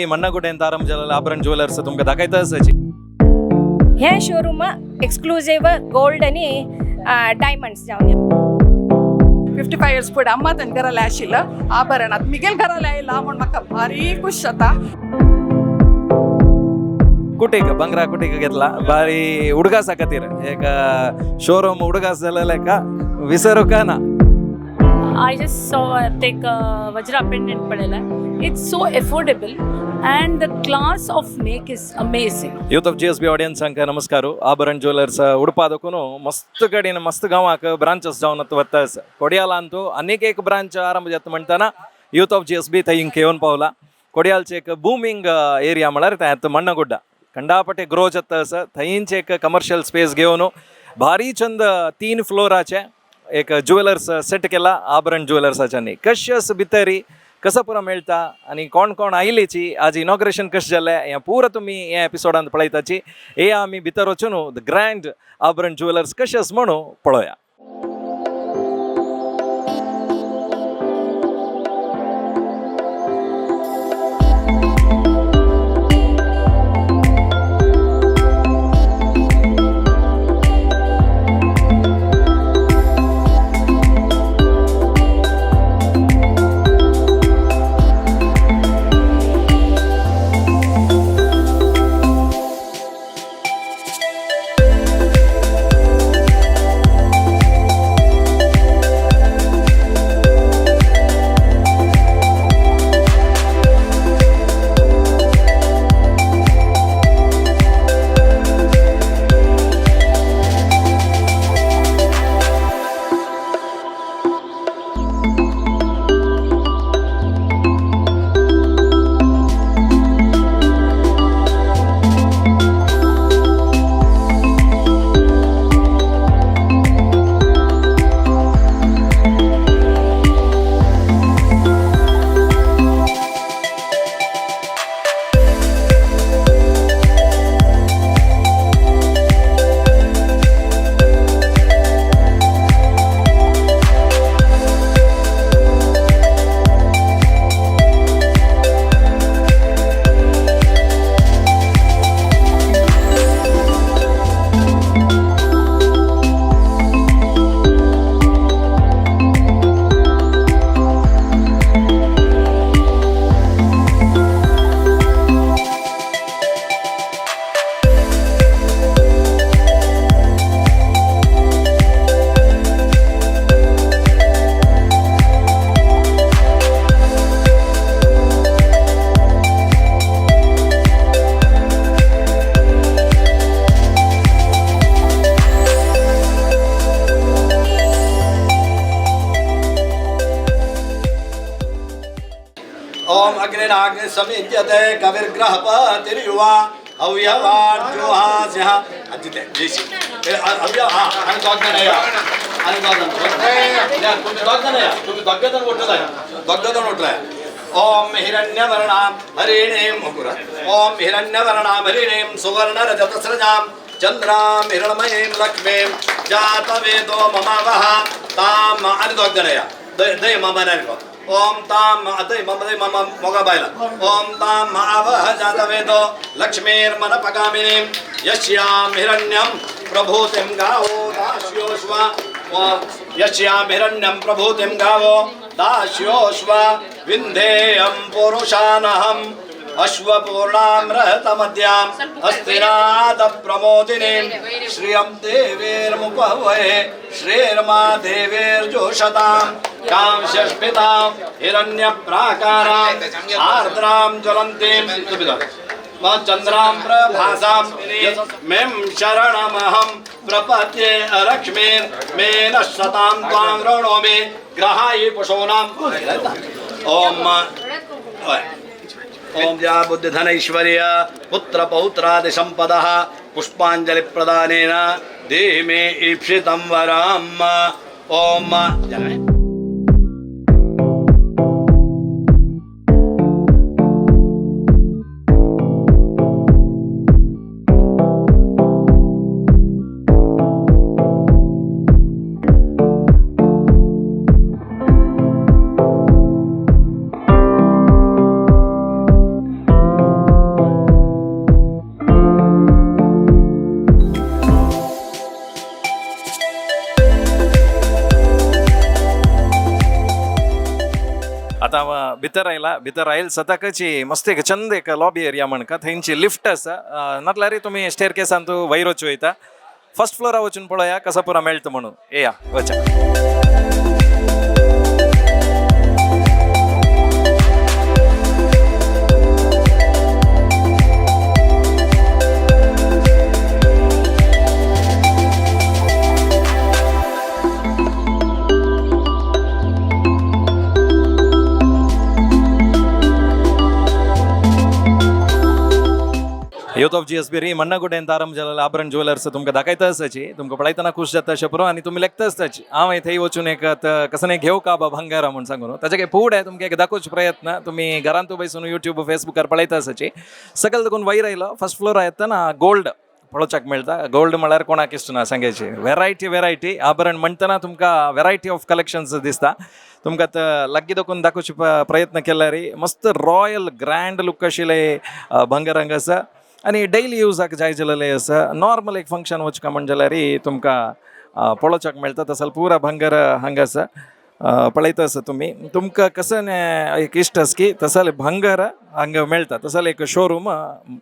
मन्नागुड्डेन आरंभ जालेलो आभरण ज्वेलर्स तुमकां दाखयता आसाची. हे शोरूम एक्सक्लुझिव्ह गोल्ड आणि डायमंड्स जावन. 55 इयर्स फुडें अम्मा थंय घराले आशिल्लो आभरणात मिगेल घराले आयला म्हूण म्हाका भारी खूश जाता. कुटीक बंगरा कुटीक घेतला बारी उडगासा खातीर एक शोरूम उडगास जालेले का विसरूका ना. I just saw take a Vajra pendant padela. It's so affordable and the class of make is amazing. Youth of GSB audience ಅಂಕ ನಮಸ್ಕಾರ. ಆಭರಣ ಜ್ಯುವೆಲರ್ಸ್ ಉಡುಪಾದಕ್ಕೂ ಮಸ್ತ್ ಕಡಿನ ಮಸ್ತ್ गांवाक ಬ್ರಾಂಚಸ್ जावन वता आसा. ಕೊಡಿಯಾಲ ಅಂತೂ ಅನೇಕ एक ಬ್ರಾಂಚ್ ಆರಂಭ जाता म्हणटाना ಯೂತ್ ಆಫ್ GSB थंय हिंग येवन पावला. ಕೊಡಿಯಾಲ್चे एक बूमिंग एरिया म्हळ्यार थंय आतां मण्णगुड्डा कंडापटे ग्रो जाता आसा. थंयच एक कमर्शियल स्पेस घेवन भारी चंद 3 फ्लोराचे एक ज्युवेलर्स सेट केला आभरण ज्युवेलर्साच्यानी. कशें भितरी कसं पुरो मेळटा आनी कोण कोण आयलीची आज इनॉग्रेशन कशें जालें हें पुरो तुमी ह्या एपिसोडांत पळयताची. हे आमी भितर वचून the grand आभरण ज्युवेलर्स कशें आसा म्हणून पळोवया. ओम अग्निनाग्नि समिज्यते कविर्ग्रहपतिर्युवा हव्यवार्जुहास्यः अजिते जयसी हव्य हा आणि दोघ जण या आणि दोघ जण तुम्ही दोघ जण या तुम्ही दोघ जण उठलाय दोघ जण उठलाय. ओम हिरण्यवर्णां हरिणीं मुकुर ओम हिरण्यवर्णां हरिणीं सुवर्णरजतस्रजां चंद्रां हिरण्मयीं लक्ष्मीं जातवेदो ममावह ताम आणि दोघ जण या दय मामा नाही. ओम ताम दय मम दय मम मोगा बायला ओम ताम आवह जातवेदो लक्ष्मीर्मनपगामिनीं यस्यां हिरण्यं प्रभूतिं गावो दास्योश्व यस्यां हिरण्यं प्रभूतिं गावो दास्योश्व विन्धेयं पुरुषानहम् अश्वपूर्णां रहतमद्याम् अस्तिनाद प्रमोदिनीं श्रियं देवीर्मुपह्वये श्रीर्मा देवीर्जोषतां कांस्यस्मितां हिरण्यप्राकाराम् आर्द्रां ज्वलन्तीं चंद्रां प्रभासां मेम शरणमहं प्रपद्ये लक्ष्मीर्मे नश्यतां त्वां वृणोमि ग्रहायि पशूनाम्. ओम ओम या बुद्धिधनैश्वर्य पुत्र पौत्रादि संपदः पुष्पांजलि प्रदानेन देहि मे ईप्सितं वरम्. ओम जय. भितर आयला. भितर आयल सताकची मस्त एक चंद एक लॉबी एरिया म्हणका. थंयची लिफ्ट आसा, नातल्यार तुमी स्टेर केसान तूं वयर वचूं वयता. फर्स्ट फ्लोरा वचून पळोवया कसा पुरा मेळटा म्हणून. येया वचा. यूथ ऑफ जीएसबी री मण्णागुडे ಅಂತ आरंभ जालेलो आभरण ज्वेलर्स तुमकां दाखयता आसाची. तुमकां पळयतना खूश जाता अशें पुरो आनी तुमी लेखता आसताची हांव थंय वचून एक कसं नाही घेऊ का बा भांगारा म्हूण सांगून. ताचे काही फुडें तुमकां एक दाखोवचो प्रयत्न. तुमी घरांत बसून युट्यूब फेसबुकार पळयता आसाची. सकयल देखून वयर आयलो फर्स्ट फ्लोर येतना गोल्ड पळोवच्याक मेळटा. गोल्ड म्हळ्यार कोणाक इश्ट ना सांगायची. व्हेरायटी व्हेरायटी आभरण म्हणटना तुमकां व्हेरायटी ऑफ कलेक्शन्स दिसता. तुमकां आतां लागीं दाखोवन दाखोवचे प्रयत्न केल्यार मस्त रॉयल ग्रँड लूक आशिल्लें भांगर हांगा आसा आनी डेली युजाक जाय जालेलें आसा. नॉर्मल एक फंक्शन वचका म्हण जाल्यार तुमकां पळोवच्याक मेळटा. तसो पुरा भांगर हांगा आसा, पळयता आसा तुमी. तुमकां कसं एक इश्ट आसा की तसले भांगर हांगा मेळटा. तसले एक शोरूम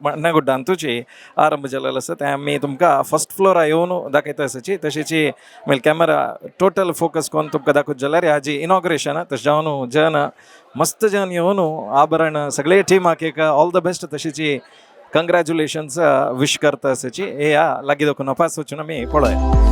मण्णागुड्डा अंतुची आरंभ जालेलो आसा. तें आमी तुमकां फर्स्ट फ्लोरा येवन दाखयता आसाची. तशेंची मागीर कॅमेरा टोटल फोकस करून तुमकां दाखयत जाल्यार हाजी इनॉग्रेशन तशें जावन जन मस्त जन येवन आभरण सगळे टिमाक एक ऑल the best तशेंची कंग्रॅच्युलेशन्स विश करता आसाची. हे या लागीं दाखोवन नपास वचून आमी पळोवया.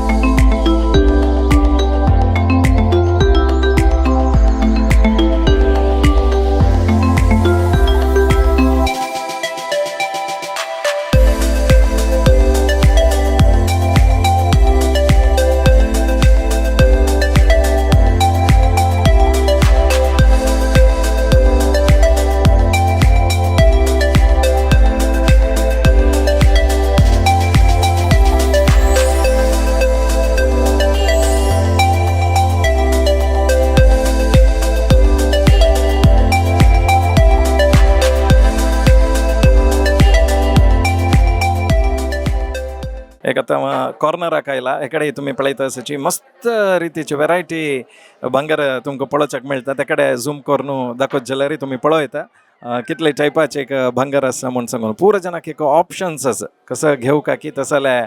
एक आतां कॉर्नराक आयला. हेकडे तुमी पळयता आसाची मस्त रितीची व्हेरायटी भांगर तुमकां पळोवच्याक मेळटा. तेकडे झूम करून दाखयत जाल्यार तुमी पळोवं येता कितले टायपाचे एक भांगर आसा म्हूण सांगून. पुरो जाणांक एक ऑप्शन्स आसा कसो घेवं काय की तसले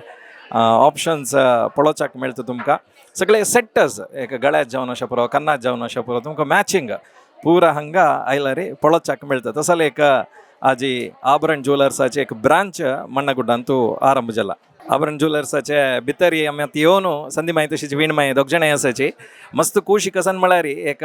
ऑप्शन्स पळोवच्याक मेळटा तुमकां. सगळे सेट आसा, एक गळ्यात जावन अशें पुरो, कन्नात जावन अशें पुरो, तुमकां मॅचिंग पुरा हांगा आयल्यार पळोवच्याक मेळटा. तसले एक आजी आभरण ज्वेलर्साचे एक ब्रांच मण्णागुड्डांतू आरंभ जाला. आभरण ज्वेलर्साचे भितर आमी आतां येवन संदी माई तशीच वीण माई दोग जाणां आसाची. मस्त खूश कसन म्हळ्यार एक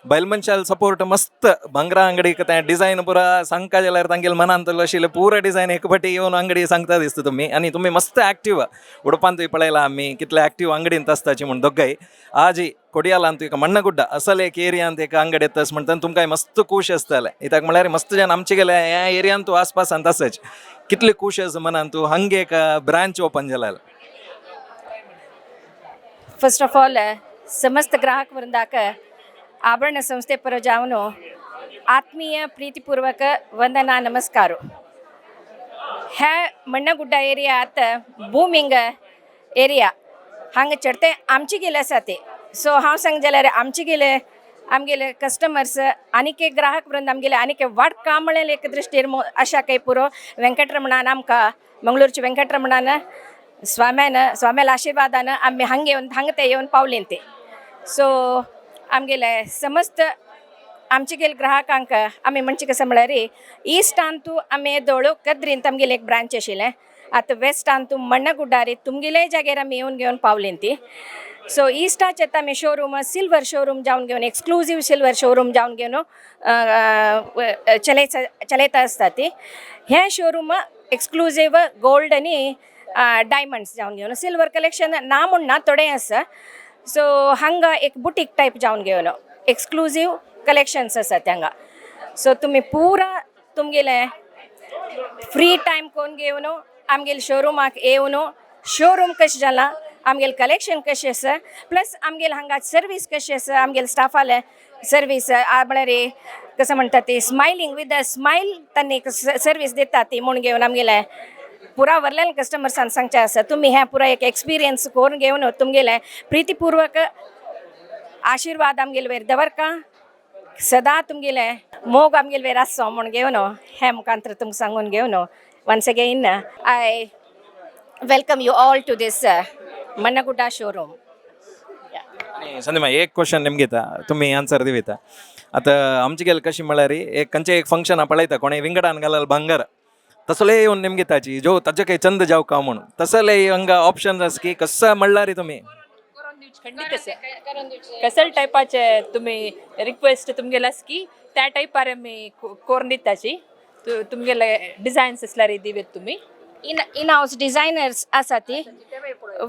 बायल मनशाल सपोर्ट मस्त भांगरा अंगडीक तें डिजायन पुरा सांगका जाल्यार तांगेले मनांत आशिल्लें पुरा डिजायन एक फाटी येवन अंगडी सांगता दिसता तुमी. आनी तुमी मस्त एक्टीव उडपांतूय पळयला आमी कितले एक्टीव अंगडींत आसताची म्हूण दोगांय. आजी कोडियालांत एक मण्णगुड्डा असल एक एरियांत एक अंगडी येता म्हणटा तुमकां मस्त खूश आसतलें. कित्याक म्हळ्यार मस्त जन आमचे गेले ह्या एरियांत आसपासांत आसाच कितले खूश आसा मनान तूं हंगे एक ब्रांच ओपन जाल्यार. ಫಸ್ಟ್ ಆಫ್ ಆಲ್ ಸಮಸ್ತ ಗ್ರಾಹಕ ವೃಂದಾಕ ಆಭರಣ ಸಂಸ್ಥೆ ಪರಜಾವನು ಆತ್ಮೀಯ ಪ್ರೀತಿಪೂರ್ವಕ ವಂದನಾ ನಮಸ್ಕಾರ. ह्या मण्णगुड्डा एरिया आतां बुमींग एरिया. हांगा चडते आमचे गेले आसा ते. सो हांव सांग जाल्यार आमचे गेले आमगेले कस्टमर्स आनीक एक ग्राहक वृंद आमगेले आनीक वाट काम म्हळ्यार एक दृश्टीर आशा काही पुरो वेंकटरमणान आमकां मंगळूरचे वेंकटरमणान स्वाम्यान स्वाम्याला आशीर्वादान आमी हांगा येवन हांगा ते येवन पावलीं ते. सो आमगेले समस्त आमचे गेले ग्राहकांक आमी म्हणचे कसं म्हळ्यार इस्टांतू आमी येदोळ कद्रींत आमगेले एक ब्रांच आशिल्लें. आतां वेस्टांतू मण्णगुड्डारी तुमगेले जाग्यार आमी येवन घेवन पावलीं ती. सो इस्टाचे आतां आमी शोरूम सिल्वर शोरूम जावन घेवन एक्सक्लुजीव सिल्वर शोरूम जावन घेवन चलयता चलयता आसता ती. हें शोरूम एक्सक्लुजीव गोल्ड आनी डायमंड्स जावन घेवन सिल्वर कलेक्शन ना म्हूण ना, थोडें आसा. सो हांगा एक बुटीक टायप जावन घेवन एक्सक्लुजीव कलेक्शन्स आसा हांगा. सो तुमी पुरा तुमगेलें फ्री टायम कोन्न घेवन आमगेले शोरुमाक येवन शोरूम कशें जालां, आमगेलें कलेक्शन कशें आसा, प्लस आमगेले हांगा सर्वीस कशी आसा, आमगेले स्टाफाले सर्वीस म्हळ्यार कसं म्हणटा ती स्मायलींग विथ अ स्मायल तांणी सर्वीस दिता ती म्हूण घेवन आमगेले पुरा वरल्यान कस्टमर्सान सांगचें आसा तुमी हें पुरा एक एक्सपिरियन्स करून घेवन तुमगेलें प्रितीपूर्वक आशिर्वाद आमगेले वयर दवरका. सदां तुमगेले मोग आमगेले वेर आसचो म्हूण घेवन हे मुखांतर तुमकां सांगून घेवन once again I welcome you all to this Mannagudda showroom. आनी संदीमा एक क्वेश्चन निमगीता, तुमी आन्सर दिविता. आतां आमचे गेले कशी म्हळ्यार एक खंयचें एक फंक्शन पळयता कोणें विंगडान घालल भांगर तसले येवन निमगिताची जो ताजे काही चंद जावका म्हणून तसले हांगा ऑप्शन आसा की कसं म्हणल्यार तुमी. ಖಂಡಿತ ಸರ್, कसल टायपाचे तुमी रिक्वेस्ट तुमगेले आसा की त्या टायपार आमी कोरून दिताची. तुमगेले डिझायन्स आसल्यार दिवेत तुमी. इन इन हावस डिझायनर्स आसा ती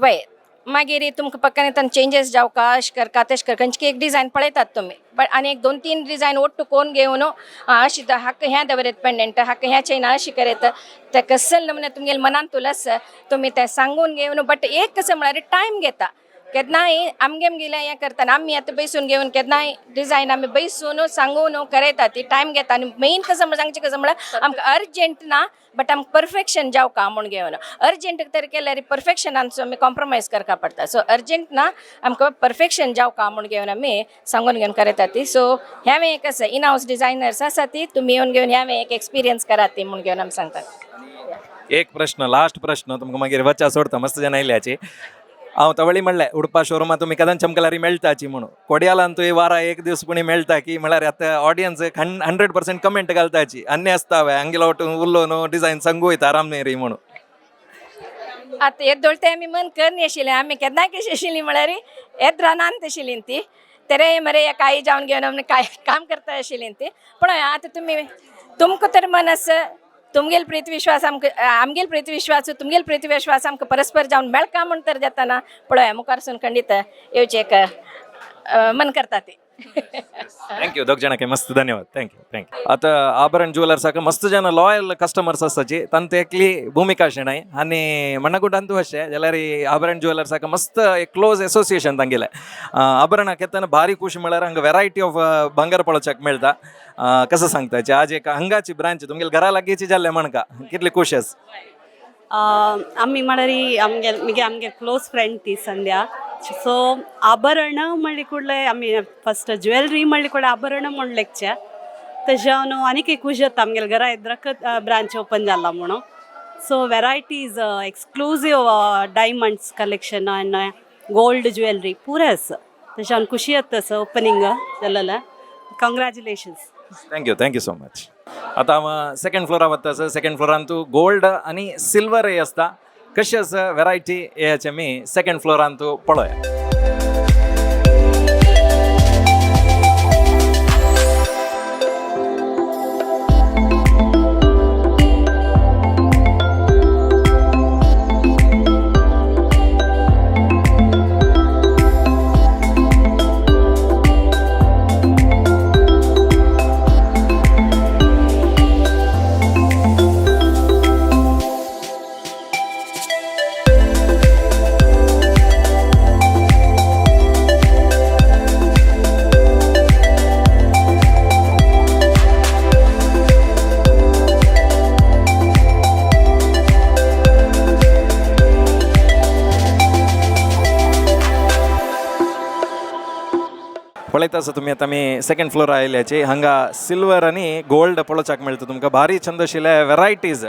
वय, मागीर तुमकां पक्काने तांचे चेंजीस जावका अशें करका तशें करका, खंयची एक डिझायन पळयतात तुमी बट आनी एक दोन तीन डिझायन ओट्टू कोन घेवन अशी हाका ह्या दवरेत पेंडंट, हाका ह्या चेन अशी करेत, ते कसल नमुने तुमगेले मनान तुलस तुमी ते सांगून घेवन. बट एक कसं म्हळ्यार टायम घेता. केन्नाय आमगे आमगेलें हें करतना आमी आतां बैसून घेवन केन्नाय डिझायन आमी बैसून सांगून करयता, ती टायम घेता. आनी मेन कसं म्हळ्यार सांगचें कसं म्हळ्यार आमकां अर्जंट ना बट आमकां परफेक्शन जावका म्हूण घेवन अर्जंट तर केल्यार परफेक्शनान आमी कॉम्प्रोमायज करपा पडटा. सो अर्जंट ना, आमकां परफेक्शन जावका म्हूण घेवन आमी सांगून घेवन करयता ती. सो ह्यावें एक आसा इन हावस डिझायनर्स आसा ती, तुमी येवन घेवन ह्यावें एक एक्सपिरियन्स करात ती म्हूण घेवन आमी सांगतात. एक प्रश्न, लास्ट प्रश्न, तुमकां मागीर वच्चा सोडता, मस्त जण आयल्याची. हांव तवळी म्हणलें उडपा शोरुमा तुमी केदान चमकलारी मेळटाची म्हणून, कोडियालान तुवें वारा एक दीस पुणी मेळटा की म्हळ्यार आतां ऑडियन्स 100% कमेंट घालताची अन्य आसता हांगेलो वटून उरलो न्हू डिझायन सांगू वयता आराम न्ही री म्हणून. आतां येदोळ तें आमी मन करनी आशिल्लें, आमी केन्ना कशी आशिल्ली म्हळ्यार येत रानांत आशिल्ली ती तेरे मरे एक आई जावन घेवन आमी काय काम करता आशिल्ली ती. पण आतां तुमी तुमकां तर मन आसा तुमगेल प्रीती विश्वास आमकां, आमगेल प्रीती विश्वास तुमगेल प्रीती विश्वास आमकां परस्पर जावन मेळका म्हण तर जाताना पळोवया मुखारसून खंडीत येवचें एक मन करता ती. Thank you दोग जाणांक मस्त धन्यवाद. Thank you thank you. आतां आभरण ज्वेलर्साक मस्त जण लॉयल कस्टमर्स आसताची, तांत एकली भुमिका शेणय आनी मण्णगुड्डांतू अशें जाल्यार आभरण ज्वेलर्साक मस्त एक क्लोज एसोसिएशन तांगेलें. आभरणाक येतना भारी खुशी म्हळ्यार हांगा वेरायटी ऑफ भांगर पळोवच्याक मेळटा. कसं सांगताचे आज एक हांगाची ब्रांच तुमगेले घरा लागींची जाल्ले म्हणका कितली खुश आस? आमी म्हळ्यार आमगे मिगे आमगे क्लोज फ्रेंड ती संध्या. सो आभरण म्हणले ಕೂಡಲೇ आमी फस्ट ज्वेलरी म्हणले ಕೂಡಲೇ आभरण म्हण लेगचे तशें हांव आनीक एक खूश जाता आमगेले घरा येद्रक ब्रांच ओपन जाला म्हणून. So varieties, exclusive diamonds collection and gold jewellery पुरे आसा. तशें हांव खुशी जाता सर ओपनींग जालेलें. Congratulations. Thank you thank you so much. आतां हांव सेकंड फ्लोरा वता सर. सेकंड फ्लोरान तूं गोल्ड आनी सिल्वर हे आसता, कशी आसा वेरायटी हेचे आमी सेकंड फ्लोरान तूं पळोवया. पळयता आसा तुमी आतां आमी सेकंड फ्लोर आयल्याची. हांगा सिल्वर आनी गोल्ड पळोवच्याक मेळटा तुमकां. भारी चंद आशिल्ले वेरायटीज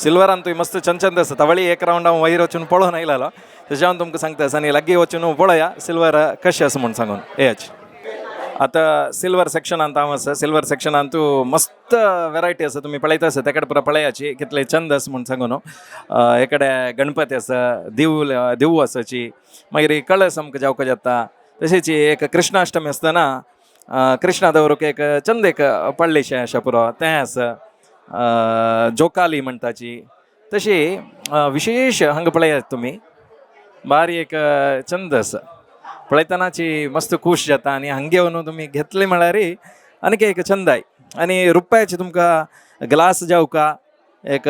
सिल्वरान तुवें मस्त चंद चंद आसा. तवळी एक रावंड हांव वयर वचून पळोवन आयलेलो, तशें हांव तुमकां सांगता आसा आनी लागीं वचून पळया सिल्वर कशें आसा म्हूण सांगून येयाच. आतां सिल्वर सेक्शनांत हांव आसा. सिल्वर सेक्शनांत तूं मस्त वेरायटी आसा, तुमी पळयता आसा तेकडे पुरो पळयाची कितले चंद आसा म्हूण सांगून. एकडे गणपती आसा, दिवल दिवू आसाची, मागीर कळस आमकां जावका जाता. तशेंच एक कृष्णाष्टमी आसतना कृष्णा दवरूंक एक चंद एक पडलेशें अशें पुरो तें आसा. जोकाली म्हणटाची तशी विशेश हांगा पळयात तुमी बारी एक चंद आसा. पळयतनाची मस्त खूश जाता आनी हांगा येवन तुमी घेतले म्हळ्यार आनीक एक चंदाय. आनी रुपयाचे तुमकां ग्लास जावका एक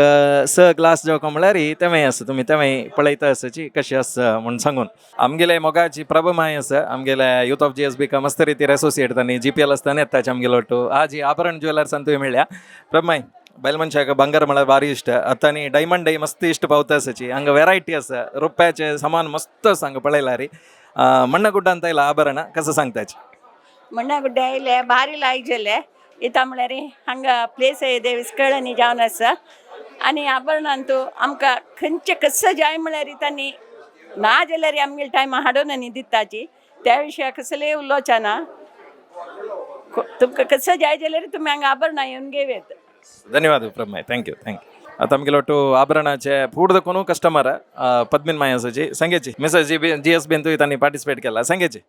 स ग्लास जावका म्हळ्यार तेंवूय आसा, तुमी तेंवूय पळयता आसाची कशें आसा म्हूण सांगून. आमगेले मोगाची प्रभमाय आसा आमगेले यूथ ऑफ जी एस बी मस्त रितीर एसोसिएट आनी जी पी एल आसतना येताचे आमगेलो ಒಟ್ಟು आजी आभरण ज्वेलर्सान तुवें मेळ्ळ्या. प्रभमाय बायल मनशाक भांगर म्हळ्यार भारी इश्ट. आतां आनी डायमंडय मस्त इश्ट पावता आसाची. हांगा वेरायटी आसा, रुपयाचें सामान मस्त आसा हांगा पळयल्यार. मण्णगुड्डांत आयला आभरणां कसं सांगताची? मण्णागुड्डे आयले, भारी लायक जाले. इता म्हळ्यार हांगा प्लेस येदे विस्कळणी जावन आसा आनी आभरणांतू आमकां खंयचे कसं जाय म्हळ्यार तांणी ना जाल्यार आमगेले टायमा हाडून आनी दिताची. त्या विशयाक कसलेय उलोवचें ना. तुमकां कसं जाय जाल्यार तुमी हांगा आभरणां येवन घेवयेत. ಧನ್ಯವಾದ ಪ್ರಭಾಯ್, thank you, thank you. आता आमगेलो ಒಟ್ಟು ಆಭರಣचे फूड कोणू customer पद्मिन मायासाची सांगेची Mrs G B G S बीन तांणी पार्टिसिपेट केला, सांगेची.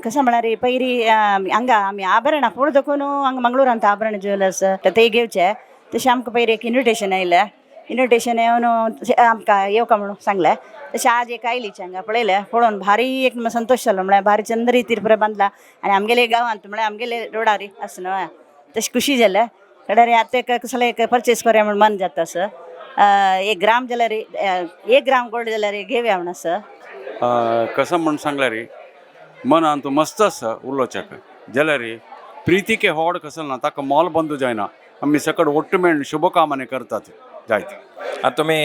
कसं म्हळ्यार पयरी हांगा आमी आभरणां फूड दखून हांगा मंगळूरांत आभरण ज्वेलर्स ते घेवचे. तशें आमकां पयरी एक इन्विटेशन आयलें. इन्विटेशन येवन आमकां येवका म्हणून सांगलें. तशें आज एक आयलीच हांगा पळयलें. पळोवन भारी एक संतोश जालो. म्हळ्यार भारी चंद रितीर पुरो बांदला आनी आमगेले गांवांत म्हळ्यार आमगेले रोडार आसा न्हू, तशें खुशी जालें. कडेर आतां एक कसलें एक परचेस करूया म्हूण मन जाता असं. एक ग्राम जाल्यार, 1 ग्राम गोल्ड जाल्यार घेवया म्हूण असं. कसं म्हण सांगल्यार मनान तूं मस्त आसा उलोवच्याक जाल्यार प्रितीके होड कसं ना ताका मोल बंद जायना. आमी सकड ಒಟ್ಟು मेळून शुभकामने करतात जायत. आता तुमी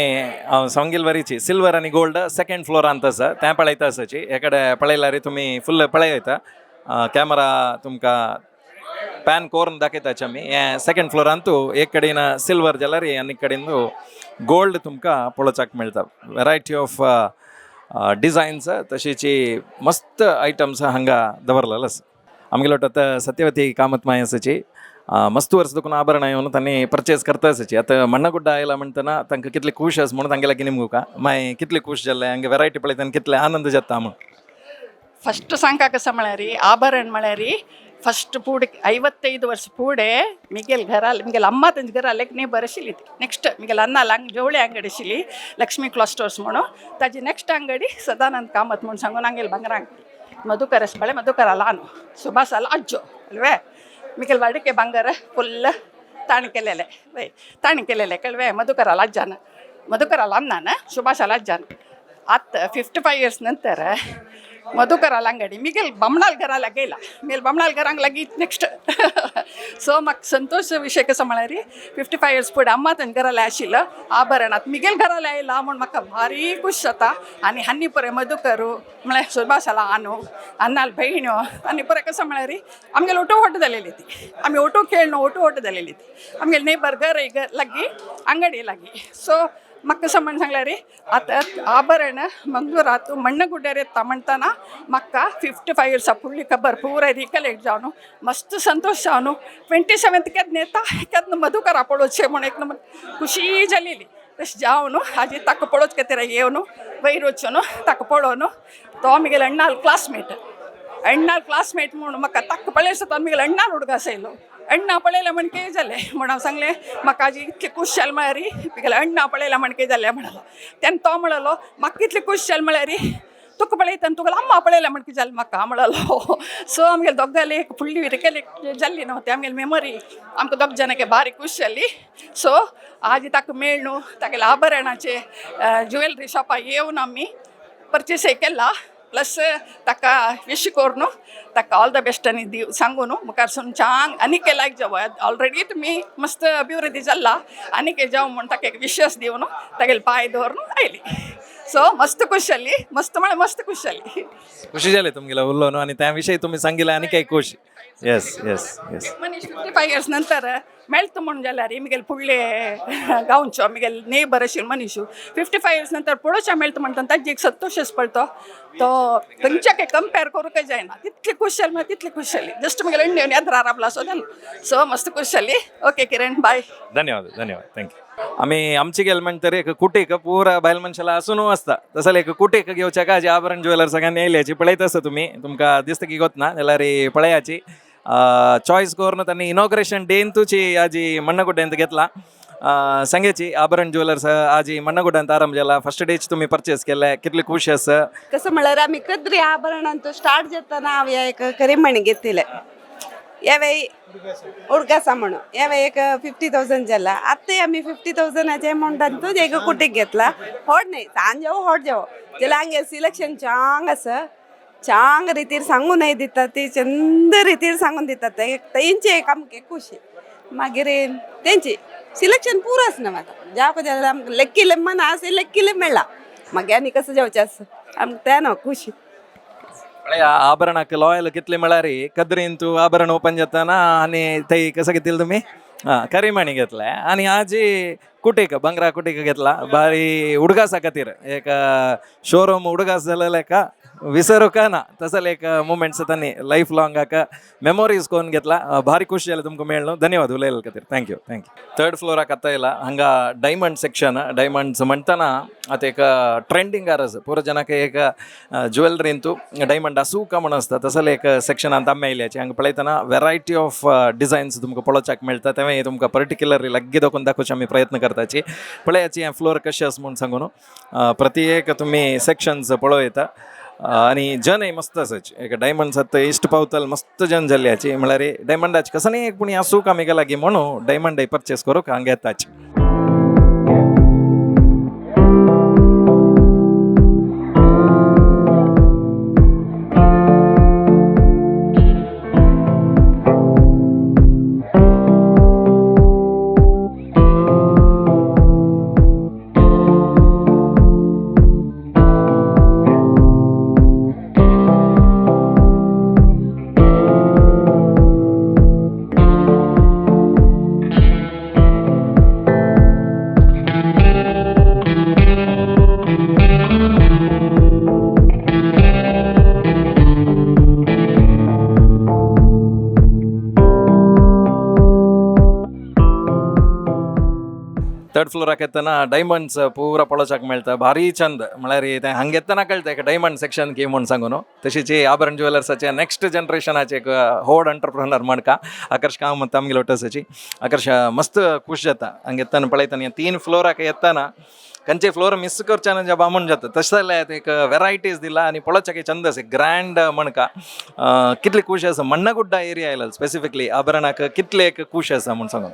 हांव सांगील वरीची सिल्वर आनी गोल्ड सेकंड फ्लोरांत आसा, तें पळयता आसाची. हे कडेन पळयल्यार तुमी फुल्ल पळयता. कॅमेरा तुमकां पॅन कोरून दाखयताचे आमी. हें सेकंड फ्लोरांतू एक कडेन सिल्वर जाल्यार आनी कडेन गोल्ड तुमकां पळोवपाक मेळटा. वेरायटी ऑफ डिझायन्स, तशीची मस्त आयटम्स हांगा दवरलेले आसा. आमगेलो आतां सत्यवती कामत माय आसाची. मस्त वर्स दुखून आभरणां येवन तांणी परचेस करता आसाची. आतां मण्णगुड्डा आयला म्हणटना तांकां कितले खूश आसा म्हणून तांगेले लागीं निमगुका मागीर कितले खूश जाल्ले, हांगा वेरायटी पळयतना कितले आनंद जाता म्हूण. ಫಸ್ಟ್ सांका कसं म्हळ्यार ಆಭರಣ म्हळ्यार ಫಸ್ಟ್ ಪೂಡೆ 55 ವರ್ಷ ಪೂಡೆ ಮಿಗೆಲ್ घरा ಮಿಗೆಲ್ ಅಮ್ಮ ತಂಜ घरा ನೇ ಬರಸಿಲಿ. ನೆಕ್ಸ್ಟ್ ಮಿಗೆಲ್ ಅನ್ನ ಅಂಗ್ ಜವಳಿ ಅಂಗಡಿ ಶಿಲಿ ಲಕ್ಷ್ಮೀ ಕ್ಲಾತ್ ಸ್ಟೋರ್ಸ್ म्हणून. ताजी ನೆಕ್ಸ್ಟ್ ಅಂಗಡಿ ಸದಾನಂದ್ ಕಾಮತ್ म्हणून सांगून ಅಂಗೆಲ್ ಬಂಗಾರ ಅಂಗಡಿ ಮಧುಕರ ಬಳೆ ಮಧುಕರ ಲಾನು ಸುಭಾಷ್ ಅಲ್ಲ ಅಜ್ಜು ಅಲ್ವೇ. ಮಿಗೆಲ್ ವಾಡಿಕೆ ಬಂಗಾರ ಫುಲ್ ತಾಣಿಕೆಲೆಲೆ ವೈ ತಾಣಿಕೆಲೆಲೆ ಕಳ್ವೆ ಮಧುಕರ ಅಜ್ಜನ ಮಧುಕರ ಅನ್ನಾನ ಸುಭಾಷ್ ಅಲ್ಲ ಅಜ್ಜನ. ಆತ್ 55 ಇಯರ್ಸ್ ನಂತರ ಮಧುಕರ ಅಂಗಡಿ ಮಿಗೆಲ್ ಬಮ್ನಾಲ್ घरा लागेला ಮೇಲ್ ಬಮ್ನಾಲ್ घरांक लागीं ನೆಕ್ಸ್ಟ್. सो म्हाका संतोष विशय कसो म्हळ्यार 55 इयर्स फुडें अम्मा तांच्या घरा आशिल्लो आभरणात मिगेल घरा आयला म्हूण म्हाका भारी खूश जाता. आनी हान्नी परे मधुकरू म्हळ्यार सुभाषाला आनो अन्नाल भयण्यो आनी परे कसं म्हळ्यार आमगेले ಒಟ್ಟು ಓಟ जालेली ती आमी ಒಟ್ಟು खेळणो ಒಟ್ಟು ಓಟ जालेली ती आमगेले नेबर घर लागीं ಅಂಗಡಿ लागीं. सो म्हाका कसं म्हण सांगल्यार आतां आभरण मंगळूरात मण्णगुड्ड्यार येता म्हणटाना म्हाका 55 इयर्स फुडली खबर पुराय रिकलेक्ट जावन मस्त संतोष जावन 27 केन्ना येता केन्ना मधुकरा पळोवचें म्हूण एक नंबर खुशी जालेली. तशें जावन हाजी ताका पळोवच खातीर येवन वयर वचून ताका पळोवन तो मिगेले अण्णाल क्लासमेट, अण्णाल क्लासमेट म्हूण म्हाका ताका पळयस तो मिगेले अण्णाल हुडग आसयलो. अण्णा पळयलें म्हणके जालें म्हण हांव सांगलें म्हाका आजी इतली खूश जालें म्हळ्यार मिगेले अण्णा पळयलें म्हणके जालें म्हणलो. तेन्ना तो म्हणलो म्हाका कितली खूश जालें म्हळ्यार तुका पळयता तुका अम्मा पळयलें म्हणके जालें म्हाका म्हणलो. सो आमगेले दोगांले एक फुडली रिकलेक्ट जाल्ली न्हू ते आमगेली मेमरी आमकां दोग जाणांक भारी खूश जाली. सो आज ताका मेळ्ळू तागेले आभरणाचे ज्युवेलरी शॉपार येवन आमी परचेस केला. प्लस ताका विश करून ताका ऑल the best आनी दिव सांगून मुखार सून चांग आनीक लायक जावं. ऑलरेडी तुमी मस्त अभिवृद्धी जाल्ला, आनीक जावं म्हूण ताका एक विशस दिवन तागेले पांय दवरून आयली. सो मस्त खुश जाली, मस्त म्हळ्यार मस्त खुश जाली. खुशी जाली तुमगेले उलोवन आनी त्या विशयी तुमी सांगिल्लें आनी काही खुश. येस येस येस. मनीस 55 इयर्स नंतर मेळटा म्हूण जाल्यार मिगेल फुडले गांवचो मिगेल नेबर आशिल्लो मनीस 55 इयर्स नंतर पळोवच्या मेळटा म्हणटा ताजी एक संतोशच पळतो तो खंयच्या कंपेर करूंक जायना. तितली खुश जाली म्हळ्यार तितली खुश जाली. जस्ट मिगेल एण्ण येवन याद राबला सो जालें. सो मस्त खुश जाली. ओके किरण, बाय. धन्यवाद, धन्यवाद, thank you. आमी आमची गेल म्हणटर एक कुटीक पुरा बायल मनशाला आसून आसता तसले एक कुटीक घेवच्या का जे आभरण ज्वेलर सगळ्यांनी येयल्याची पळयत आसा तुमी. तुमकां दिसता की गोत ना जाल्यार पळयाची चॉयस करून त्यांनी इनॉग्रेशन डेंतूची आजी मण्णगुड्डेंत घेतला. सांगेची आभरण ज्वेलर्स आजी मण्णगुड्ड्यांत आरंभ जाला. फर्स्ट डेच तुम्ही परचेस केले, कितली खुश आसा? कसं म्हळ्यार आमी कद्री आभरणांत स्टार्ट जाताना हांव एक करिमणी घेतिले यावे उडगासा म्हणून यावे एक 50,000 जाला. आतां आमी 50,000चे अमाउंटांतूच एक कुटीक घेतला. होड न्ही, सांज जावं होड जावं जाल्यार हांगे सिलेक्शन चांग आसा. चांग रितीर सांगूनय दितात ती, चंद रितीर सांगून दितात ते. तेंची एक आमकां खुशी. मागीर तेंची सिलेक्शन पुरो आसना म्हाका जावं जाल्यार आमकां लेक्किले मन आसा, लेक्किले मेळ्ळा. मागीर आनी कसं जावचें आसा आमकां तें न्हू खुशी. आभरणाक लॉयल कितले म्हळ्यार कद्रीन तूं आभरण ओपन जाताना आनी थंय कसं घेतले तुमी? हां, करिमणी घेतले आनी आजी कुटीक बंगरा कुटीक घेतला. बारी उडगासा खातीर एक शोरूम उडगास जालेले का विसरूका ना, तसले एक मुमेंट्स तांणी लायफ लॉंगाक मेमोरीज कोन घेतला. भारी खुश जालें तुमकां मेळ्ळो. धन्यवाद उलयले खातीर. Thank you, thank you. Third फ्लोराक आतां येयला. हांगा डायमंड सेक्शन. डायमंड्स म्हणटना आतां एक ट्रेंडिंगार आसा. पुरो जनाक एक ज्वेलरींतू डायमंड आसूं का म्हण आसता, तसले एक सेक्शनांत आमी आयल्याची. हांगा पळयतना वेरायटी ऑफ डिजायन्स तुमकां पळोवच्याक मेळटा. तें तुमकां पर्टिक्युलरली लागीं दाखोवन दाखोवचे आमी प्रयत्न करताची. पळयाची हें फ्लोर कशें आसा म्हूण सांगून प्रति एक तुमी सेक्शन्स पळोवं येता आनी जनय मस्त आसाची. एक डायमंड्स आतां इश्ट पावतल मस्त जन जाल्ल्याची. म्हळ्यार डायमंडाची कसं न्ही एक पूण आसूं आमी लागीं म्हणून डायमंड परचेस करूंक हांगा येताची. थर्ड फ्लोराक येतना डायमंड्स पुरा पळोवच्याक मेळटा. भारी चंद. म्हळ्यार तें हांगा येतना कळटा एक डायमंड सेक्शन की म्हूण सांगून. तशीच आभरण ज्वेलर्साचे नेक्स्ट जनरेशनाचे एक होड एंटरप्रेनर म्हणका आकर्ष कामत आमगेलो आसाची. आकर्ष, मस्त खूश जाता हांगा येतना पळयतना. तीन फ्लोराक येतना खंयचे फ्लोर मिस करच्यान ज्या बामून जाता, तशें जाल्यार एक वेरायटीज दिला आनी पळोवच्याक चंद आसा ग्रँड म्हणका. कितली खूश आसा मण्णगुड्डा एरिया आयला स्पेसिफिकली आभरणाक, कितले एक खूश आसा म्हूण सांगून.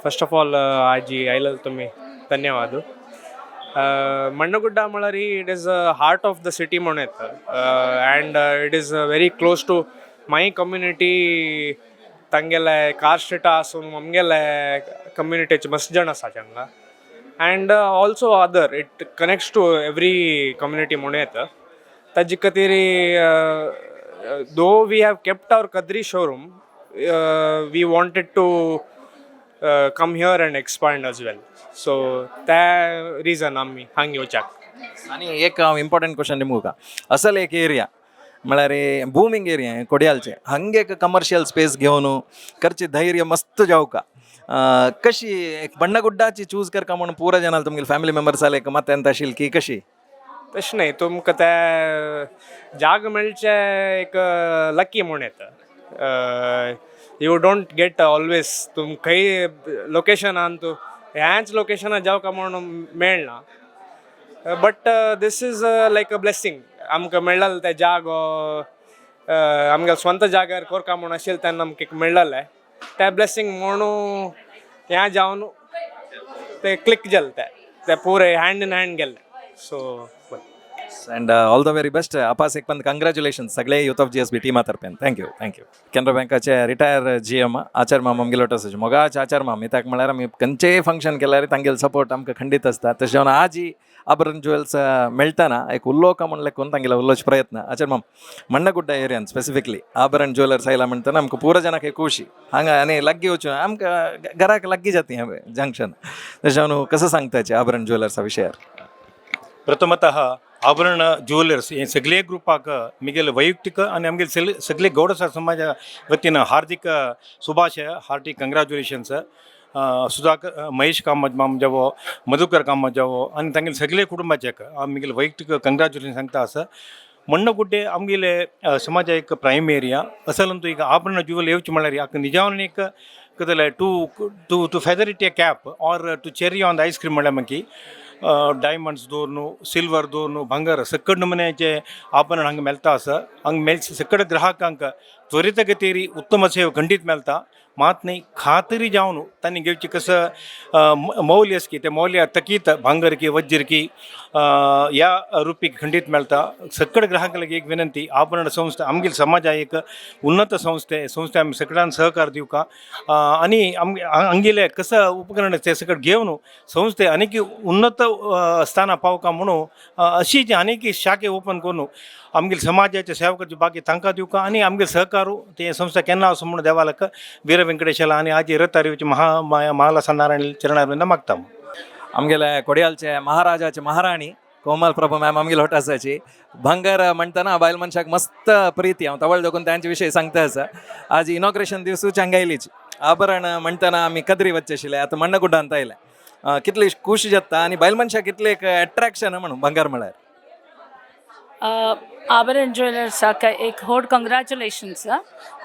फस्ट ऑफ ऑल, आजी आयलेल तुमी धन्यवाद. मण्णगुड्डा म्हळ्यार it is a heart of the city म्हणून येता and it is very close to my community. तांगेले कार स्ट्रीटा आसून आमगेले कम्युनिटीचे मस्त जण आसा हांगा and also other, it connects to every community म्हणून येता. ताजे खातीर though we have kept our Kadri showroom, we wanted to come here and expand as well. So त्या रिजन आमी हांग येवच्याक. आनी एक हांव इम्पॉर्टंट क्वेश्चन निमूका. असल एक एरिया म्हळ्यार बुमींग एरिया कोडियालचे, हंगे एक कमर्शियल स्पेस घेवन करचे धैर्य मस्त जावका. कशी एक बण्णगुड्डाची चूज करका म्हणून पुरा जनाल तुमगे फॅमिली मेंबर्स आले मत ಎಂತ आशिल की कशी? तशें न्हय, तुमकां ते जाग मेळचे एक लकी म्हूण येता. You don't get always. तुम खंय लोकेशनान तूं ह्याच लोकेशनार जावका म्हणून मेळना, but this is like a blessing. आमकां मेळ्ळें ते जागो, आमगे स्वंत जाग्यार कोरका म्हूण आशिल्लें तेन्ना आमकां एक मेळ्ळें ते ब्लेसींग म्हणून हें जावन ते क्लिक जालें, ते ते पुरे हँड इन हँड गेल्ले so. And all the very best. अपास एक पण कंग्रॅच्युलेशन सगळे यूथ ऑफ जीएसबी टीमा तर्फेन. Thank you, thank you. Canara बँकाचे रिटायर जीएम आचार माम आमगेलो आसा. मोगाच आचार माम इत्याक म्हळ्यार आमी खंयचेय फंक्शन केल्यार तांगेलो सपोर्ट आमकां खंडीत आसता. तशें जावन आजी आभरण ज्वेल्स मेळटना एक उल्लोका म्हणलें कोण तांगेलो उलोवचो प्रयत्न. आचार माम, मण्णगुड्डा एरियान स्पेसिफिकली आभरण ज्वेलर्स आयला म्हणटना आमकां पुरो जनाक एक खुशी हांगा आनी लागीं वचून आमकां घराक लागीं जाता हें जंक्शन. तशें जावन कसं सांगताचे आभरण ज्वेलर्सा विशयार? प्रथमतः आभरण ज्युवेलर्स हे सगळे ग्रुपाक मिगेल वैಯಕ್ತಿಕ आनी आमगेले सगळे गौड समाजा वतीन हार्दिक शुभाशय, हार्टी कंग्रॅच्युलेशन्स. सुधाकर महेश कामत माम जावो, मधुकर कामत जावो आनी तांगेले सगळे कुटुंबाचे मिगेले वैಯಕ್ತಿक कंग्रॅच्युलेशन सांगता आसा. मण्णगुड्डे आमगेले समाजा एक प्रायम एरिया. असल ಈಗ ಆಭರಣ ज्युवेल येवचे म्हणल्यार हाका निजावन एक कितें to feather it a cap or to cherry on the ice cream म्हणल्यार मागीर डायमंड्स दवरून, सिल्वर दवरून, भांगर सकड नमुन्याचे आभरण हांगा मेळटा आसा. हांगा मेळ सकड ग्राहकांक त्वरितगतीर उत्तम सेवा खंडीत मेळटा. मात न्ही खातरी जावन तांणी घेवची कसं मौल्य आसा की ते मौल्य तकीत भांगर की वज्र की ह्या रुपी खंडीत मेळटा. सकड ग्राहकां लागीं एक विनंती, आभरण संस्था आमगेली समाजा एक उन्नत संस्थे संस्थे आमी सगळ्यान सहकार दिवका आनी आमगेले कसं उपकरण ते सगळं घेवन संस्थे आनीक उन्नत स्थाना पावका म्हणून अशी जी आनीक शाखे ओपन करून आमगेले समाजाचे सेवा करची बाकी तांकां दिवका आनी आमगेले सहकार ते संस्था केन्ना वचूं म्हणून देवालक वीर वेंकटेशाला आनी आजी रतारिवची महा महालसा नारायण चरणारविंद मागता. आमगेले कोडियालचे महाराजाचे महाराणी कोमल प्रभू मॅम आमगेले होट आसाची. भांगर म्हणटना बायल मनशाक मस्त प्रिती. हांव तवळ देखून त्यांचे विशय सांगता आसा. आज इनॉग्रेशन दिवसूच हांगा आयलीच. आभरण म्हणटना आमी कदरी वच्चे आशिल्ले, आतां मण्णगुड्डांत आयले. कितली खुश जाता आनी बायल मनशाक कितले एक एट्रॅक्शन म्हणून भांगर म्हळ्यार. आभरण ज्वेलर्साक एक व्हड कंग्रेच्युलेशन्स.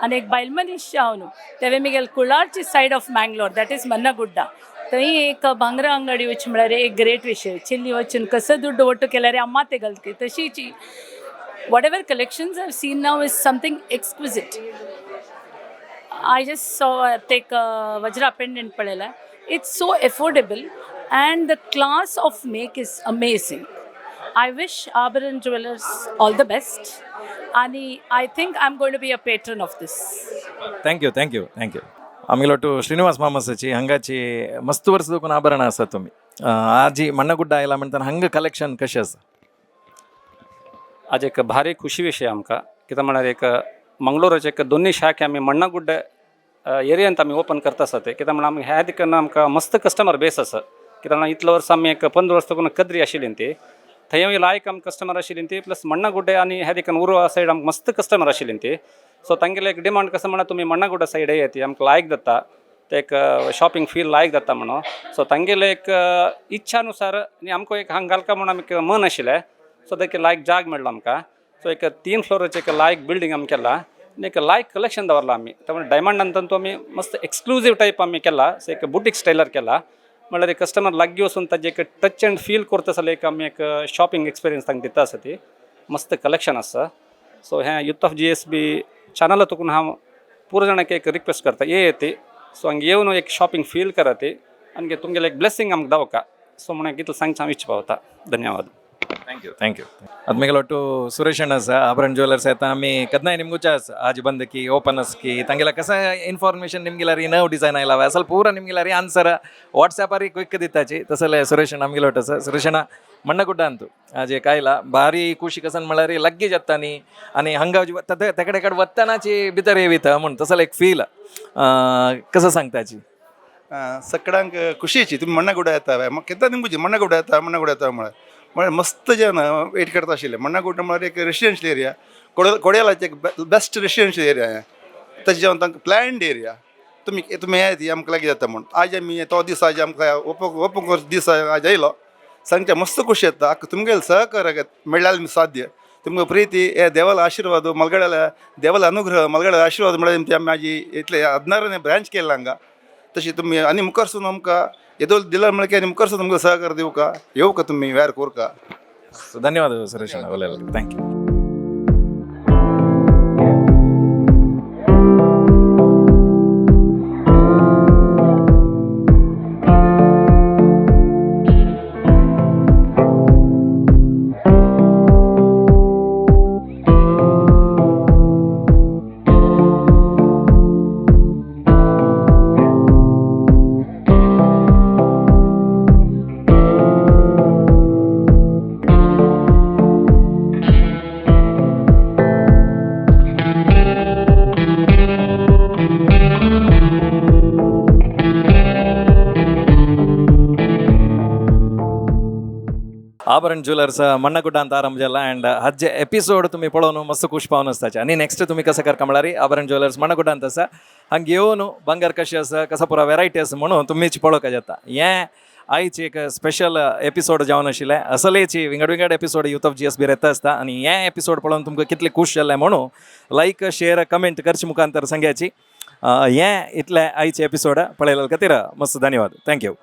आनी एक बायल मनीस जावन तेवे Miguel कुळारची side of Mangalore, that is Mannagudda, थंय एक भांगरा अंगडी वच म्हळ्यार एक ग्रेट विशय. चिल्ली वचून कसो दुड्ड ಒಟ್ಟು केल्यार अम्मा ते घालती तशीची. Whatever collections I've seen now is something exquisite. I just saw take Vajra pendant पळयला. It's so affordable and the class of make is amazing. I wish Abharan Jewellers all the best आणि I think I am going to be a patron of this. Thank you, thank you, thank you. आमगेलो ಒಟ್ಟು ಶ್ರೀನಿವಾಸ್ ಮಾಮಸಚಿ ಹಂಗಾಚಿ ಮಸ್ತ್ ವರ್ಷ ದೊಕून आभरण आसा तुमी. आजी मण्णगुड्डा आयला म्हणटाना हांगा कलेक्शन कशें आसा? आज एक भारी खुशी विशय आमकां. कित्याक म्हळ्यार एक मंगळूराचे एक दोन्ही शाखे आमी मण्णागुड्डे एरियांत आमी ओपन करता आसा. ते कित्याक म्हळ्यार आमी ह्या दिकान आमकां मस्त कस्टमर बेस आसा. कित्याक म्हळ्यार इतलो वर्स आमी एक 15 वर्स लागून कद्री आशिल्ली, ती थंय लायक आमकां कस्टमर आशिल्ली ती, प्लस मण्णागुड्डे आनी ह्या दिकान उर्वा सायड आमकां मस्त कस्टमर आशिल्ली ती. सो तांगेले एक डिमांड कसं म्हळ्यार तुमी मण्णागुड्डा सायड येयात, आमकां लायक जाता, ते एक शॉपिंग फील लायक जाता म्हणून. सो तांगेले एक इच्छानुसार आनी आमकां एक हांगा घालका म्हणून आमकां मन आशिल्लें. सो ताका लायक जाग मेळ्ळो आमकां. सो एक 3 फ्लोराचें एक लायक बिल्डींग आमी केला आनी एक लायक कलेक्शन दवरलां आमी. त्यामुळे डायमंडान तो आमी मस्त एक्सक्लुजीव टायप आमी केला. सो एक बुटीक स्टायलार केला, म्हळ्यार कस्टमर लागीं वचून ताजें एक टच अँड फील करता जाल्यार एक आमी एक शॉपिंग एक्सपिरियन्स तांकां दिता आसा. ती मस्त कलेक्शन आसा. सो हें युथ ऑफ जीएसबी चॅनला तुकून हांव पुरो जाणांक एक रिक्वेस्ट करता, येयात. सो हांगा येवन एक शॉपिंग फील करात आनी तुमगेलें एक ब्लेसिंग आमकां दावका. सो म्हणून इतलें सांगचें हांव इच्छा पावता. धन्यवाद. Thank you, thank you. आದ್ಮೇಲೆ ಒಟ್ಟು ಸುರೇಶ್ ಅಣ್ಣ ಸಹ ಆಭರಣ ಜ್ಯುವೆಲರ್ಸ್ ಆಯ್ತಾ. ಆಮಿ ಕದ್ನಾಯ್ ನಿಮ್ಗೂ ಚಾಸ್ ಆಜ್ ಬಂದ್ ಕಿ ಓಪನ್ ಅಸ್ ಕಿ ತಂಗೆಲ್ಲ ಕಸ ಇನ್ಫಾರ್ಮೇಶನ್ ನಿಮ್ಗೆಲ್ಲ ರೀ ನವ್ ಡಿಸೈನ್ ಆಯ್ಲವ ಅಸಲ್ ಪೂರ ನಿಮ್ಗೆಲ್ಲ ರೀ ಆನ್ಸರ್ ವಾಟ್ಸ್ಆ್ಯಪ್ ರೀ ಕ್ವಿಕ್ ದಿತ್ತಾಚಿ. ತಸಲೆ ಸುರೇಶ್ ಅಣ್ಣ ಆಮ್ಗೆಲ್ಲ ಒಟ್ಟು ಸರ್. ಸುರೇಶ್ ಅಣ್ಣ, ಮಣ್ಣಗುಡ್ಡ ಅಂತು ಆಜೆ ಕಾಯ್ಲ ಭಾರಿ ಖುಷಿ ಕಸನ್ म्हळ्यार लग्गी जाता न्ही आनी हांगा तेकडे कडेन वत्तानाची भितर येविता म्हूण तसो एक फील कसं सांगताची? सगळ्यांक खुशीची तुमी मण्णागुडा येता. केन्ना तुमकां मण्णागुडा येता, मण्णागुडा येता म्हळ्यार म्हळ्यार मस्त जन वेट करता आशिल्ले. मण्णागुड्डा म्हळ्यार एक रेसिडेन्शियल एरिया, कोडयालाचे एक बेस्ट रेसिडेन्शियल एरिया हें. तशें जावन तांकां प्लॅन्ड एरिया. तुमी तुमी येयात, आमकां लागीं जाता म्हूण. आज आमी तो दीस आज आमकां ओपन ओपन दीस आज आयलो, सांगचें मस्त खुशी येता. तुमगेले सहकार मेळ्ळ्यार साध्य. तुमकां प्रीती हे देवाला आशीर्वाद, मलगड्याला देवाला अनुग्रह, मलगड्याला आशीर्वाद म्हळ्यार आमी आजी इतले 16ನೇ ब्रांच केला हांगा. तशी तुमी आनी मुखारसून आमकां येदोळ दिला म्हळ्यार आनी मुखारसून तुमकां सहकार दिवका, येवका तुमी व्यार कोरका. ಧನ್ಯವಾದ ಸುರೇಶ್ ಅಣ್ಣ ಒಳ್ಳೆ. Thank you. Abharan jewellers Mannagudda ಅಂತ ಆರಂಭ जाला ಆ್ಯಂಡ್ ಹಜ್ಜೆ ಎಪಿಸೋಡ್ तुमी पळोवन मस्त खुश पावन आसताचे. आनी नेक्स्ट तुमी कसं करका म्हळ्यार आभरण ज्वेलर्स मण्णगुड्डा ಅಂತ आसा. हांगा येवन ಬಂಗಾರ कशें आसा, कसो पुरा वेरायटी आसा म्हणून तुमीच पळोवंक जाता. हें आयची एक स्पेशल एपिसोड जावन आशिल्लें. असलेची विंगड विंगड एपिसोड युथ ऑफ जीएसबी येता आसता आनी हें एपिसोड पळोवन तुमकां कितले खूश जालें म्हणून लायक, शेअर, कमेंट करचे मुखांतर सांग्याची. हें इतलें आयचे एपिसोड पळयल्या खातीर मस्त धन्यवाद. Thank you.